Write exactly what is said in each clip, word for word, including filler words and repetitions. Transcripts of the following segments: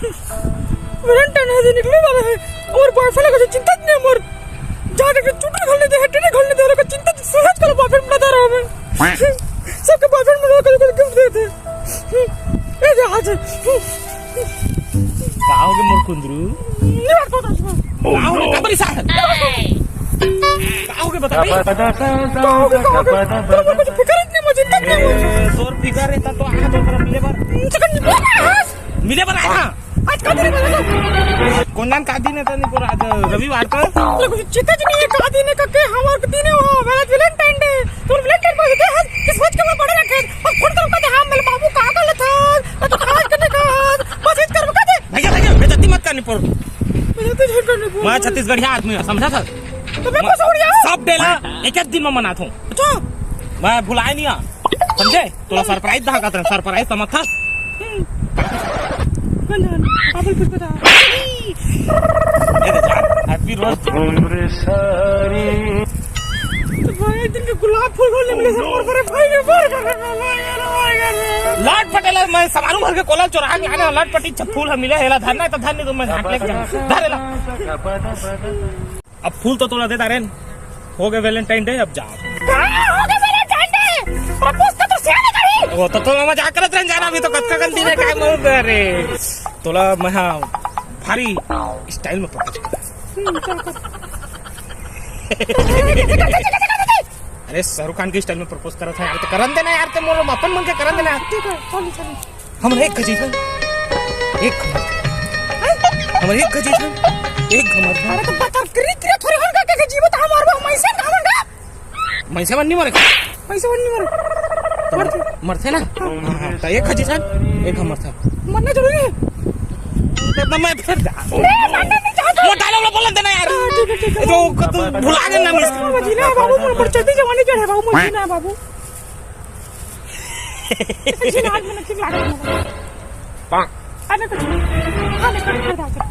Valentine हे, निकले वाला हे। अउ बॉयफ्रेंड के चिंता नइ हे मोर। जाके के चुटरी घल नइ दे, टेटरी घल नइ दे, ओकर चिंता सहज कर बॉयफ्रेंड बता रहा हूँ मैं। सबके बॉयफ्रेंड में कर कर गिफ्ट देथे। ए दे आज। का होगे मोर कुंदरू? नहीं बात करता हूँ। का होगे, का परेशान हे? का होगे बता भाई? का होगे, का होगे? तोर कुछ फिकर नइ हे, मुझे चिंता नइ हे। तोर फिकर हे त तो आहा तो तरफ मिले बर। चिकन मिले बर आहा। आज का दिन हे बता तो? कोन दिन का दिन हे तनी को आज रविवार का? तोर कुछ चिंता नइ हे, का दिन हे कके हमर दिन हे वो, आज Valentine Day। तोर Valentine पर दे, आज किस सोच के मैं बड़े रखे। अब फोन करूँ का हम मेरे बाबू का गलत हे, मैं तो खास करने का, बस इस कर बता दे। भैया, भैया, बेइज्जती मत करनी पड़ो। बेइज्जती झूठ करने पड़ो। मैं छत्तीसगढ़िया आदमी हूँ, समझा था? तो मैं कुछ हो गया? सब डे ला एक एक दिन में मनात हूँ। अच्छा। मैं भुलाए नहीं आ, समझे? तोला सरप्राइज दहा का, सरप्राइज समझ था? हम्म। कौन जान? बाबुल कुछ बता। ए दे जान, हैप्पी रोज। तो भाई, एक दिन के गुलाब फूल होने मिले से मोर बड़े भाई ने बोल कर रहा है, भाई कर रहा है, भाई कर रहा है। लटपटेला, मैं समारू घर के कोला चोरा के लाने लटपटी छ फूल ह मिले हेला धरना हे त धरने तो मैं झांक लेके जाऊँ। धर ला। अब फूल तो तोला दे दारेन, होगे Valentine Day, अब जा। हाँ, होगे Valentine Day। प्रपोज तो, तो सियाने करी। वो तो, तो मजाक करत रहन जाना, अभी तो कतका गलती ने काय मोर दे रे। तोला मैं हाँ भारी स्टाइल में प्रपोज कर। हम्म, चल कर। अरे शाहरुख खान के स्टाइल में प्रपोज करत हे यार, तो करन देना यार, ते मोर अपन मन के करन देना। ठीक हे, चल चल। हमर एक खजीफा, एक हमर। हमर एक खजीफा, एक हमर। अरे तो बता, क्री क्री थोड़ी होन का, के जीवत हमर बा, मैं से हमन का। मैं से मन नहीं मरे। मैं से मन नहीं मरे। तो मरथे। मरथे ना? हाँ। हाँ, तो एक खजीफा, एक हमर था। मरना जरूरी हे। तो मैं फिर जा। ए, मरना नहीं चाहता। वो डायलॉग बोलन देना यार। हाँ, ठीक हे, ठीक हे। जो तू भुला गए ना, मैं इसको। जीना हे बाबू, मोर पर चढ़ती जवानी चढ़े बाबू, मोर जीना हे बाबू। किसी लाल में नक्की लागत हे। पाक। अरे कुछ नहीं। हाँ, ले, कर, कर, कर, कर।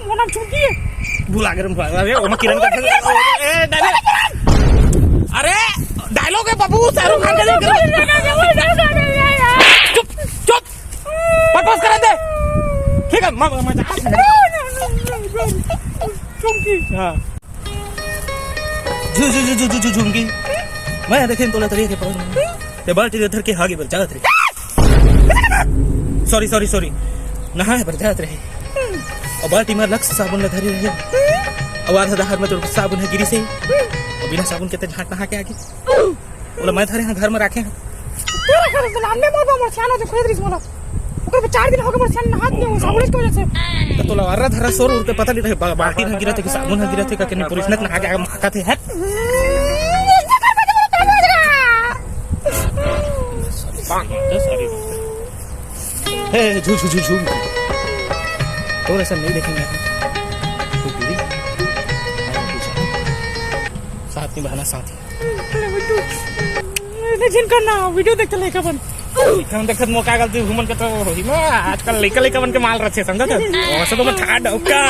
वो नाम चुकी है। भुला गए, भुला गए। अरे, ओमा किरण का अरे, किरण। ए, डायलॉग। अरे, डायलॉग हे बाबू, शाहरुख खान का। चुप, चुप। प्रपोज करन दे। ठीक हे, मैं, मैं, मैं चुमकी। हाँ। झु, झु, झु, झु, झु, झु, झुमकी। मैं देखें तोला तरिया के पार। ते बाल्टी ले धर के हागे बर जात रे। Sorry, sorry, sorry. नहाए बर जात रहे। अउ बाल्टी में लक्स साबुन ले धरे रहे। अउ आधा डहार में तो साबुन हे गिरी से। अउ बिना साबुन के ते झाट नहा के आगे। ओला मैं धरे हाँ, घर में राखे हाँ। तोरा घर में नाम ले मोर बा, मोर सियान हो जो खुद रिस मोला। ओकर पे चार दिन होगे मोर सियान नहात नहीं हो, साबुन के वजह से। तो तोला अर्रा धरा सोर उर के पता नहीं रहे, बा-, बाल्टी ना गिरा थे कि साबुन ना गिरा थे, का के नहीं पुरुष ने नहा के आगे महका थे, हट। Sorry, sorry. हे, झू, झू, झू, झू। तोर ऐसा नहीं देखेंगे। तू पूरी। साथ निभाना साथी। अरे जिन करना, वीडियो देख के लइका बन। हम देखत मोर का गलती, हुमन के तो होही ना, आजकल लइका, लइका बन के माल रचे, समझा था? वैसे तो मैं ठाड डौका।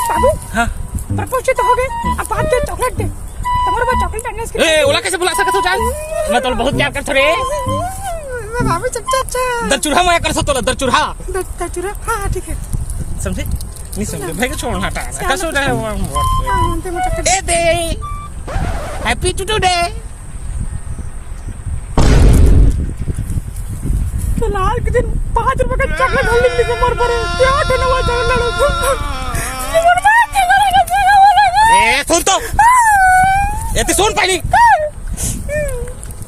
बाबू, हाँ। प्रपोज तो हो गए, अब बात दे चॉकलेट दे। तुम्हारे पास चॉकलेट आने ए, ओला कैसे भुला सकत हो जान? मैं तो बहुत प्यार करत रे। मैं बाबू, अच्छा, अच्छा। दरचुरहा मैं कर सकत हो, दरचुरहा। दर-, दरचुरहा? हाँ, हाँ, ठीक है। समझे? नहीं समझे, भाई को छोड़, हटा। कैसे हो जाए वो? हाँ, हाँ, दे मुझे। ए दे। Happy to today। तो लाल के दिन पाँच रुपए का चॉकलेट होल्डिंग दिखे मर पड़े। क्या धन्यवाद चॉकलेट लड़ो। ए, सुन तो। ए, तू सुन पहली।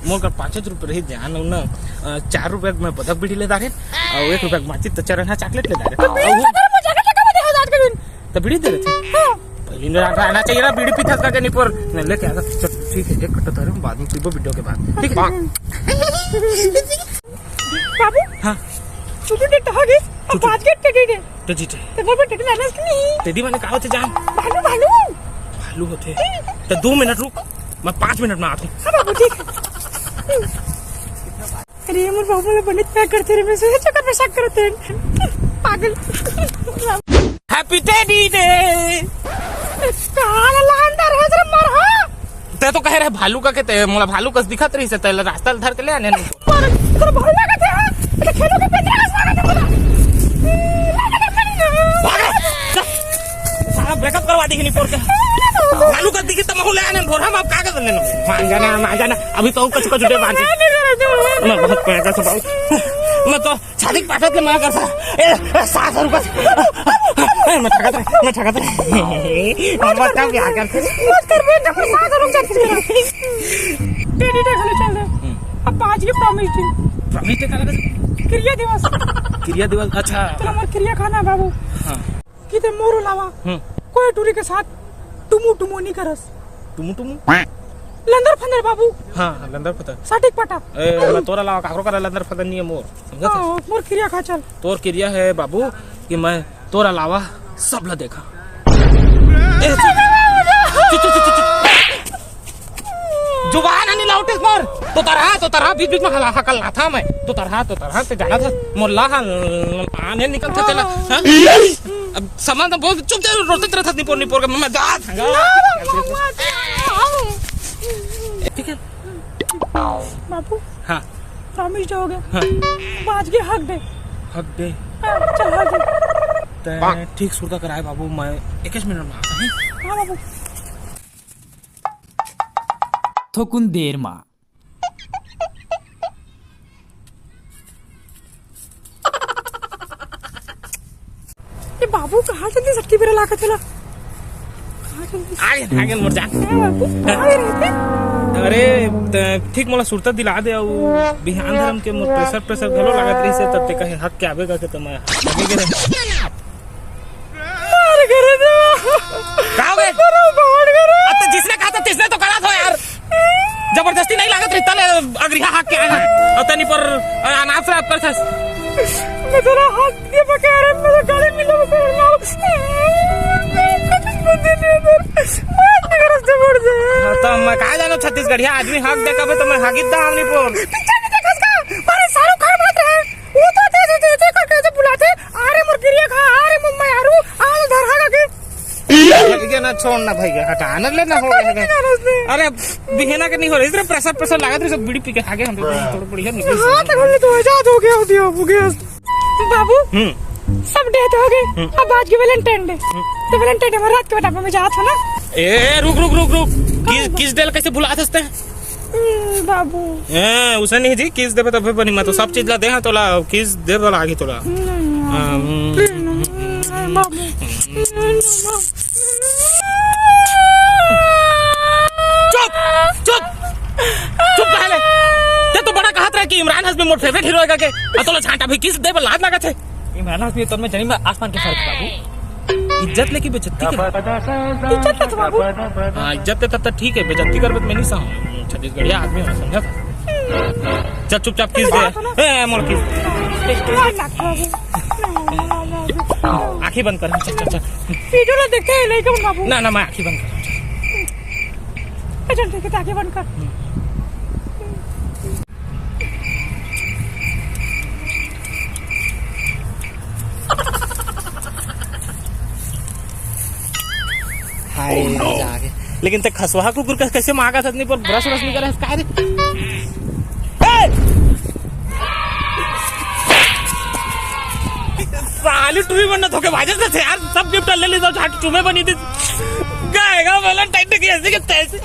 मोर कर पाँच रुपए रही ध्यान हो ना। अ, चार रुपए में बदक बीड़ी ले दारे। अउ एक रुपए में माचिस तो चरन है चॉकलेट ले दारे। तो बीड़ी अउ खत्म हो जाएगा, क्या कर दे हजार के दिन? तो बीड़ी दे रहे थे। हाँ। पहली ने आना, आना चाहिए ना, बीड़ी पीता था क्या नहीं पर। नहीं, लेके आना। चल, ठीक है, एक कट्टा धरो, बाद में पीबो वीडियो के बाद। ठीक है? बाबू, हाँ। छुट्टी डेट हो गई, अब छुट्टी। आज के टेडी डे। Teddy day. तो बोल, टेडी लाना है कि नहीं? टेडी माने का होथे जान? भालू, भालू। भालू होथे। तो दो मिनट रुक, मैं पाँच मिनट में आता हूँ। हाँ बाबू, ठीक है। अरे, मोर बाबू ला बने प्यार करते रे, मैं सोचे चक्कर में शक करते हैं। पागल। Happy Teddy Day। काल लांडर है रे मर, हाँ? ते तो कहे रहे भालू का के ते, मोला भालू कस दिखत रहिस हे, तेला रास्ता ल धर के ले आने। पर तोर भालू का के, हाँ? ये खेलो के पेट में लागत हे मोला। भाग। साला breakup करवा दी निपोर के। भालू कस दिखी त महू ले आने, भोरहा में अब का कर लेना? मान जाना, मान जाना। अभी तो कुछ, कुछ दे मान। मैं बहुत पैगा स्वभाव। मैं तो शादी के पाठक के मना करता। ए, ए, सास रुक। ए, मैं ठगत रहे, मैं ठगत रहे। मत कर, मत कर, बेटा, पर सास रुक जा, फिर करा। टेडी डे खाने चल दे। हम्म। अब आज के promise day। Promise day का लगा? किरिया दिवस। किरिया दिवस, अच्छा। चलो, मोर किरिया खाना है, बाबू। हाँ। कि ते मोर अलावा हम्म। कोई टूरी के साथ टुमू टुमू नहीं करस। टुमू टुमू? लंदर फंदर बाबू। हाँ, लंदर फंदर। सटीक पटा। ए, मैं तोर अलावा काकरो करा लंदर फंदर नहीं है मोर। समझा था? हाँ, मोर किरिया खा चल। तोर किरिया है बाबू कि मैं तोर अलावा सब ला देखा। ए, चुप, चुप, चुप, चुप, चुप। जुबान नहीं लाउटिस मोर। तो तरहा, तो तरहा बीच-बीच में हला-, हकल ना था मैं। तो तरहा, तो तरहा से जाना था। मोर ला हल-, आने निकल के चला। हाँ? अब सामान तो बहुत चुप चाप रोते तरह था निपोर, निपोर का। मैं जा था। ठीक है। बाबू। हाँ। Promise day हो गया। हाँ। बाज के hug दे। Hug दे। हाँ, चल hug दे। तै ठीक सुरता कराए बाबू, मैं इक्कीस मिनट में आता हूँ। हाँ बाबू। थोकुन देर मा। ए बाबू, कहाँ जल्दी सट्टी बेरा लागत हे ला? कहाँ जल्दी? आगे, आगे मोर जान। हाँ बाबू, कहाँ रहते? अरे, त-, ठीक मोला सुरता दिला दे, अउ बिहान धरम के मोर pressure, pressure घलो लागत रहिस हे, तब ते कहे hug के आबे का के त मैं hug के रे। मार करे दे। का हो गए? अरे, मार करे। अब तो जिसने कहा था, तिसने तो करा था यार। जबरदस्ती नहीं लागत रही, तले अगरिहा hug के आए हैं। अउ तनी पर अनाप शनाप करथस। मैं तेरा hug के बगैर, मैं तो गाली मिला, मैं तेरा नाम। मैं कुछ बोलते नहीं, मैं मार के घर से बढ़ जाए। हाँ, तो मैं कहा जानो छत्तीसगढ़िया आदमी hug दे कबे तो मैं hug ही दा हमनी पोर। पिक्चर नहीं देखस का? अरे शाहरुख खान मत रहे। वो तो दे दे दे दे करके तो बुलाते। अरे मोर किरिया खा, अरे मुंबई आरू, आओ धर हा के। भैया ना छोड़ ना भैया, हटा ना लेना हो गया है। अरे बिहेना के नहीं हो रही, इधर pressure pressure लगा, तेरे सब बीड़ी पी के आगे हम तो थोड़ा बढ़िया निकल। हाँ, तो हमने तो आजाद हो गया, हो दिया, हो गया। बाबू, हम्म। सब date हो गए, हम्म। अब आज की Valentine day। हम्म। तो Valentine day में रात के बेटा में जात हो ना। ए, रुक, रुक, रुक, रुक। किस, हाँ। Kiss day कैसे भुला सकते हैं? हम्म, बाबू। ए, उसे नहीं जी, kiss देबे तबे बनी, मैं तो सब चीज ला दे हाँ तोला, kiss दे वाला आगे तोला। नहीं, हाँ, हम्म। Please, नहीं, बाबू। चुप, चुप, चुप पहले। ते तो बड़ा कहत रहे कि इमरान हाशमी मोर favourite hero है के, आ तोला छांटा भी kiss दे वाला लाज लागत है। इमरान हाशमी तो मैं जमीन में आसमान के फर्क है बाबू। इज्जत लेके बेइज्जती के। इज्जत ले तो बाबू। हाँ, इज्जत ले तब तक ठीक है, बेइज्जती करबे तो मैं नहीं सहूँ। छत्तीसगढ़िया आदमी हो, समझा था? चल चुपचाप kiss दे। बात हो ना। ए, ए, मोर kiss दे। आँखी बंद कर, चल, चल, चल। Video ला देखते हैं, नहीं करूँ बाबू। ना, ना, मैं आँखी बंद कर। ए, चल, ठीक है, तो आँखी बंद कर। हाय, मजा आ गया। लेकिन ते खसवा कुकुर का कैसे मांगा था इतनी पर brush व्रश नहीं करे, काय रे? ए! साली टुरी बनना धोखे बाजे से थे यार, सब gift ले ली तो झाट चुमे बनी थी। गएगा Valentine day की ऐसी के तैसी।